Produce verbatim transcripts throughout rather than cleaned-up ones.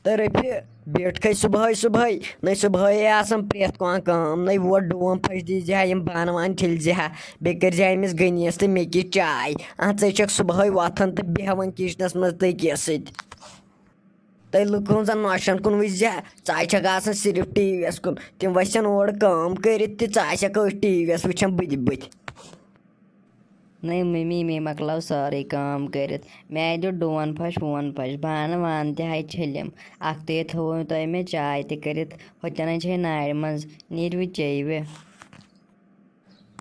تہٕ رفیع، بیٖٹھکھے صبحٲے صبحٲے، نَے صبحٲے آسان پرٛٮ۪تھ کانٛہہ کٲم، نَے ووت ڈوٗم پھش دی زِ ہا، یِم بانہٕ وانہٕ چھٔلۍ زِ ہا، بیٚیہِ کٔرۍ زِ ہا أمِس غنیَس تہٕ مےٚ کِژھ چاے۔ اَہن ژٕ چھَکھ صبحٲے وۄتھان تہٕ بیٚہوان کِچنَس منٛز تٔکیَس سۭتۍ۔ تہٕ لُکہٕ ہٕنٛزن نۄشن کُن وٕچھ زِ ہا، ژٕ ہا چھَکھ آسان صرف ٹی وی یَس کُن۔ تِم وَسن اورٕ کٲم کٔرِتھ تہِ ژٕ آسَکھ أتھۍ ٹی وی یَس وٕچھان بٕتھِ بٕتھِ۔ نَے مٔمی، مےٚ مۄکلٲو سٲرٕے کٲم کٔرِتھ۔ مےٚ دیُت ڈوٗن پھش ووٗن پھش، بانہٕ وانہٕ تہِ ہاے چھٔلِم۔ اَکھتُے تھوٚو تۄہہِ مےٚ چاے تہِ کٔرِتھ، ہُتٮ۪ن چھے نارِ منٛز، نیٖرِو چیٚیِو۔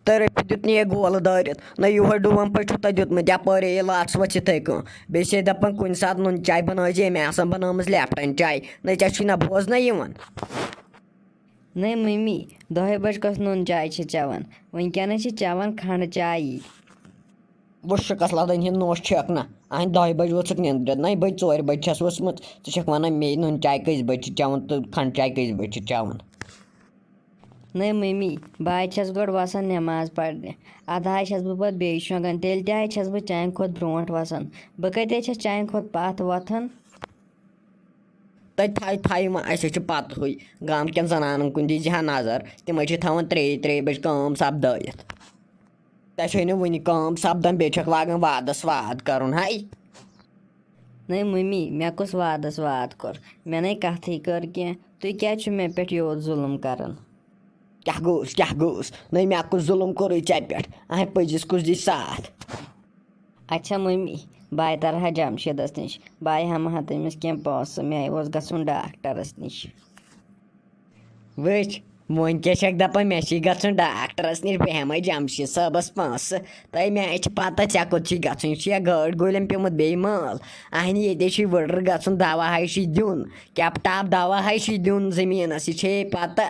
تہٕ رفیع دیُت نہٕ یہِ گولہٕ دٲرِتھ، نہ یِہوٚے ڈوٗن پھش چھُ تۄہہِ دیُتمُت، یَپٲرۍ یہِ لَژھ ؤژھ یِتھَے کٔنۍ۔ بیٚیہِ چھے دَپان کُنہِ ساتہٕ نُن چاے بَنٲوزِ، أمۍ آسان بَنٲومٕژ لیپٹن چاے، نہ ژےٚ چھُے نہ بوزنَے یِوان۔ نَے مٔمی، دۄہے بجہِ کۄس نُن چاے چھِ چٮ۪وان؟ وٕنکیٚنَس چھِ چٮ۪وان کھنٛڈ چایی۔ وٕچھ شُکس لدن ہِنٛد نوش چھَکھ نہ۔ اہنہِ دَہہِ بجہِ ؤژھٕکھ نیٚندرِ، نَے بجہِ ژورِ بجہِ چھَس ؤژھمٕژ، ژٕ چھَکھ وَنان مے نُن چاے کٔژِ بجہِ چھِ چٮ۪وان تہٕ کھنٛڈ چاے کٔژِ بجہِ چھِ چٮ۪وان؟ نَے مٔمی، بہٕ حظ چھَس گۄڈٕ وَسان نٮ۪ماز پَرنہِ، اَدٕ حظ چھَس بہٕ پَتہٕ بیٚیہِ شۄنٛگان، تیٚلہِ تہِ حظ چھَس بہٕ چانہِ کھۄتہٕ برونٛٹھ وَسان۔ بہٕ کَتہِ حظ چھَس چانہِ کھۄتہٕ پَتھ وۄتھان؟ تَتہِ تھایہِ تھایہِ وۄنۍ، اَسہِ حظ چھِ پَتہٕے، گامہٕ کٮ۪ن زَنانَن کُن دیٖزِ ہا نظر، تِم حظ چھِ تھاوان ترٛیٚیہِ ترٛیٚیہِ بَجہِ کٲم سَپدٲیِتھ۔ تۄہہِ چھو نہٕ وٕنہِ کٲم سَپدان، بیٚیہِ چھَکھ لاگان وعدَس وعد کَرُن ہَے۔ نَے مٔمی، مےٚ کُس وعدَس وعد کوٚر؟ مےٚ نَے کَتھٕے کٔر کینٛہہ۔ تُہۍ کیٛازِ چھِو مےٚ پٮ۪ٹھ یوٗت ظُلُم کَران؟ کیٛاہ گوٚوُس، کیٛاہ گوٚوُس؟ نَے مےٚ کُس ظُلُم کوٚرُے ژےٚ پٮ۪ٹھ؟ اَہَے پٔزِس کُس دی ساتھ؟ اچھا مٔمی، بہٕ ترٕ ہا جمشیٖدَس نِش، بہٕ ہٮ۪مہٕ ہا تٔمِس کینٛہہ پونٛسہٕ، مےٚ اوس گژھُن ڈاکٹرَس نِش۔ وٕچھ، وۄنۍ کیٛاہ چھَکھ دَپان، مےٚ چھِ گژھُن ڈاکٹرَس نِش، بہٕ ہٮ۪مَے جمشیٖد صٲبَس پونٛسہٕ؟ تۄہہِ مےٚ چھِ پَتہ ژےٚ کوٚت چھُے گژھُن، یہِ چھُ یا گٲڑۍ گولٮ۪ن پیوٚمُت بیٚیہِ مٲل۔ اَہنہِ ییٚتے چھُے ؤڑٕر گژھُن، دَوا ہَے چھُے دیُن، کیپٹاپ دَوا ہَے چھُے دیُن زٔمیٖنَس، یہِ چھے پَتہ۔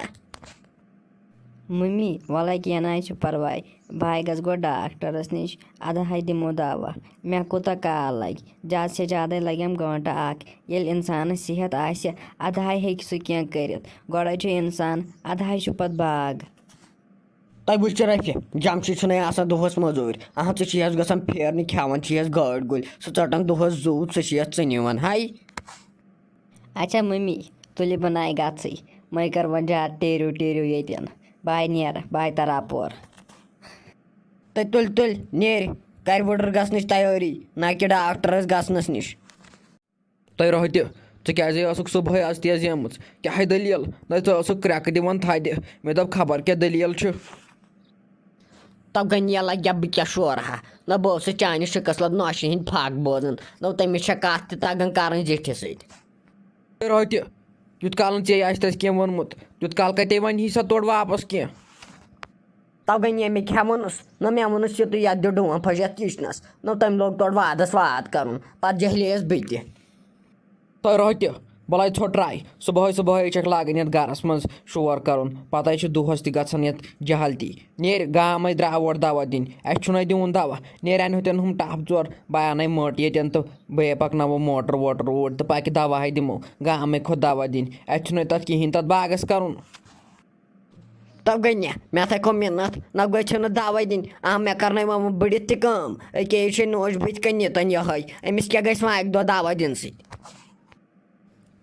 مٔمی، وَلَے کینٛہہ نہ حظ چھُ پَرواے، بہٕ ہَے گژھٕ گۄڈٕ ڈاکٹرَس نِش، اَدٕ ہَے دِمو دَوا۔ مےٚ کوٗتاہ کال لَگہِ؟ زیادٕ سے زیادَے لَگٮ۪م گٲنٛٹہٕ اَکھ۔ ییٚلہِ اِنسانَس صحت آسہِ، اَدٕ ہَے ہیٚکہِ سُہ کینٛہہ کٔرِتھ۔ گۄڈَے چھُ اِنسان، اَدٕ ہَے چھُ پَتہٕ باغ۔ تۄہہِ وٕچھ رفیع، جمشیٖد چھُنَے آسان دۄہَس مٔزوٗرۍ۔ اَہَن، ژٕ چھِ یَس گژھان پھیرنہِ، کھٮ۪وان چھِ یَس گٲڑۍ گُلۍ۔ سُہ ژَٹان دۄہَس زُو، ژٕ چھِ یَس ژٕنہِ یِوان۔ ہَے! اچھا مٔمی، تُلہِ بہٕ نَے گژھٕے۔ مَے کَر وۄنۍ زیادٕ ٹیرِو ٹیرِو ییٚتٮ۪ن۔ بہٕ ہَے نیرٕ، بہٕ ہَے تَرٕ اَپور۔ تہٕ تُلۍ تُلۍ، نیرِ، کَرِ وُڈٕر گژھنٕچ تیٲری، نہ کہِ ڈاکٹرَس گژھنَس نِش۔ تۄہہِ روہہِ تہِ، ژٕ کیٛازِ ٲسٕکھ صُبحٲے آز تیزیمٕژ؟ کیٛاہ ہے دٔلیٖل؟ نہ، ژٕ ٲسٕکھ کرٛٮ۪کہٕ دِوان تھدِ۔ مےٚ دوٚپ، خبر کیٛاہ دٔلیٖل چھِ۔ تو گٔے یہِ لگیا بہٕ کیٛاہ شورٕ ہا؟ نہ، بہٕ اوسُس چانہِ شِکس لد نوشہِ ہٕنٛدۍ پھاکھ بوزان۔ نہ، تٔمِس چھےٚ کتھ تہِ تگان کرٕنۍ زِٹھِس سۭتۍ۔ ہے روتہِ، یُت کال نہٕ ژےٚ آسہِ تَس کینٛہہ ووٚنمُت، تیُت کال کَتہِ وَنہِ سۄ تورٕ واپس کینٛہہ؟ تو گٔے ییٚمہِ کھٮ۪وُنس۔ نہ، مےٚ ووٚنُس یہِ تُہۍ یَتھ دِیِو ڈوٗن پھٔج یَتھ کِچنس۔ نہ، تٔمۍ لوگ تورٕ وادس واد کرُن۔ پتہٕ جہلیس بہٕ تہِ۔ تۄہہِ روتہِ، بلاے ژھۄٹراے۔ صُبحٲے صُبحٲے چھکھ لاگان یتھ گرس منٛز شور کرُن۔ پتے چھُ دۄہس تہِ گژھان یتھ جہلتی۔ نیرِ گامے درٛاو اورٕ دوا دِنۍ۔ اسہِ چھُنہ دیُن دوا۔ نیرِ انہِ ہوتٮ۪ن ہُم ٹپھ ژور۔ بہٕ انَے مٔٹ ییٚتٮ۪ن تہٕ بہٕ پکناوو موٹر ووٹر اوٗرۍ تہٕ پکہِ دوا ہے دِمو۔ گامے کھوٚت دوا دِنۍ۔ اسہِ چھُنہ تتھ کہیٖنۍ تتھ باغس کرُن۔ تو گٔے نہ، مےٚ تھے کھو مِنت، نہ گوٚو چھُنہٕ دوا دِنۍ۔ آ، مےٚ کرنٲے وۄنۍ بٔڑِتھ تہِ کٲم۔ أکے یہِ چھے نوش بٕتھِ کَنہِ ییٚتٮ۪ن یِہوٚے۔ أمِس کیٛاہ گژھِ وۄنۍ اَکہِ دۄہ دوا دِنہٕ سۭتۍ؟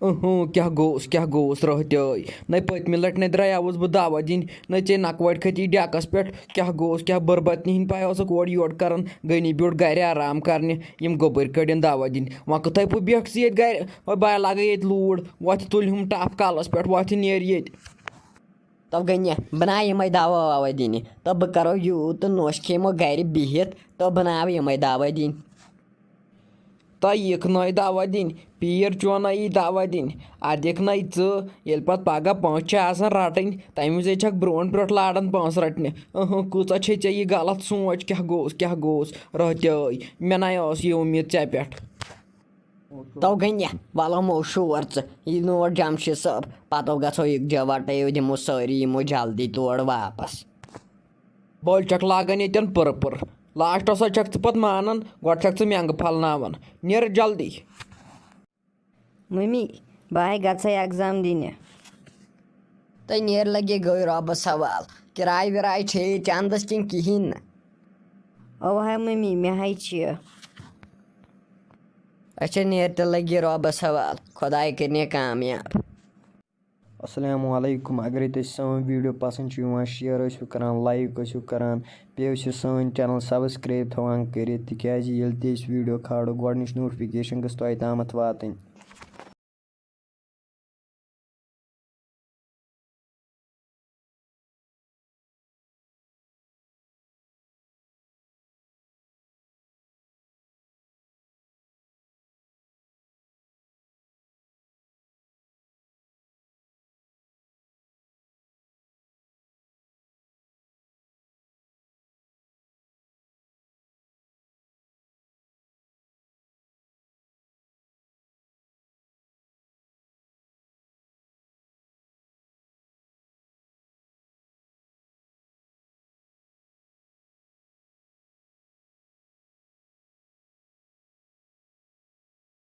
اہوں، کیٛاہ گوٚوُس، کیٛاہ گوٚوُس رٲتۍ ٲے؟ نَے پٔتمہِ لَٹہِ نَے درٛایاوُس بہٕ دوا دِنۍ، نَے ژے نَکوَٹہِ کھٔتی ڈٮ۪کَس پٮ۪ٹھ۔ کیٛاہ گوٚوُس، کیٛاہ بُربَت نِہِنۍ پَے ٲسٕکھ اورٕ یورٕ کَران۔ غنی بیوٗٹھ گَرِ آرام کَرنہِ، یِم گوٚبٕرۍ کٔڑِن دوا دِنۍ۔ وۄنۍ کوٚتھَے بہٕ بیٚہکھ ژٕ ییٚتہِ گَرِ؟ وۄنۍ بہٕ لَگَے ییٚتہِ لوٗر، وۄتھِ تُلہِ ہُم ٹَپھ کَلَس پٮ۪ٹھ، وۄتھِ نیرِ ییٚتہِ۔ تو گٔے نہ، بہٕ ناو یِمَے دوا وَوا دِنہِ۔ تو بہٕ کَرو یوٗت تہٕ نوش کھیمو گَرِ بِہِتھ، تو بہٕ ناو یِمَے دوا دِنۍ۔ تۄہہِ یِکھ نَے دوا دِنۍ، پیٖر چونَے یی دوا دِنۍ۔ اَدٕ یِکھ نَے ژٕ، ییٚلہِ پَتہٕ پَگاہ پونٛسہٕ چھِ آسان رَٹٕنۍ، تَمہِ وِزے چھَکھ برونٛٹھ برونٛٹھ لاران پونٛسہٕ رَٹنہِ۔ اہں، کۭژاہ چھے ژےٚ یہِ غلط سونٛچ، کیٛاہ گوٚوُس، کیٛاہ گوٚوُس؟ رٲتۍ ٲے، مےٚ نَے ٲس یہِ اُمید ژےٚ پٮ۪ٹھ۔ تو گٔے نہ، وَلہٕ مو شور ژٕ، یہِ نور جمشید صٲب، پَتہٕ گژھو یِکجاہ وَٹَے، دِمو سٲری یِمو جلدی تور واپَس۔ بٔلۍ چھَکھ لاگان ییٚتٮ۪ن پٕرٕ پٕرٕ۔ لاسٹَس حظ چھَکھ ژٕ پَتہٕ مانان، گۄڈٕ چھَکھ ژٕ مٮ۪نٛگہٕ پھَلناوان۔ نیر جلدی۔ مٔمی، بہٕ ہاے گژھے ایگزام دِنہِ۔ تہٕ نیر لگے گٔے رۄبَس حوال۔ کِراے وِراے چھے چندَس کِنہٕ کِہیٖنۍ نہٕ؟ اَوٕ ہاے مٔمی، مےٚ ہاے چھِ۔ اچھا، نیر تہٕ لگہِ رۄبس حوالہٕ۔ خۄداے کٔرِنۍ کامیاب۔ السلام علیکم۔ اگرے تۄہہِ سٲنۍ video پسند چھِ یِوان، share ٲسِو کران، like ٲسِو کران، بیٚیہِ ٲسِو سٲنۍ channel subscribe تھاوان کٔرِتھ، تِکیازِ ییٚلہِ تہِ أسۍ video کھالو، گۄڈٕنِچ notification گٔژھ تۄہہِ تامَتھ واتٕنۍ۔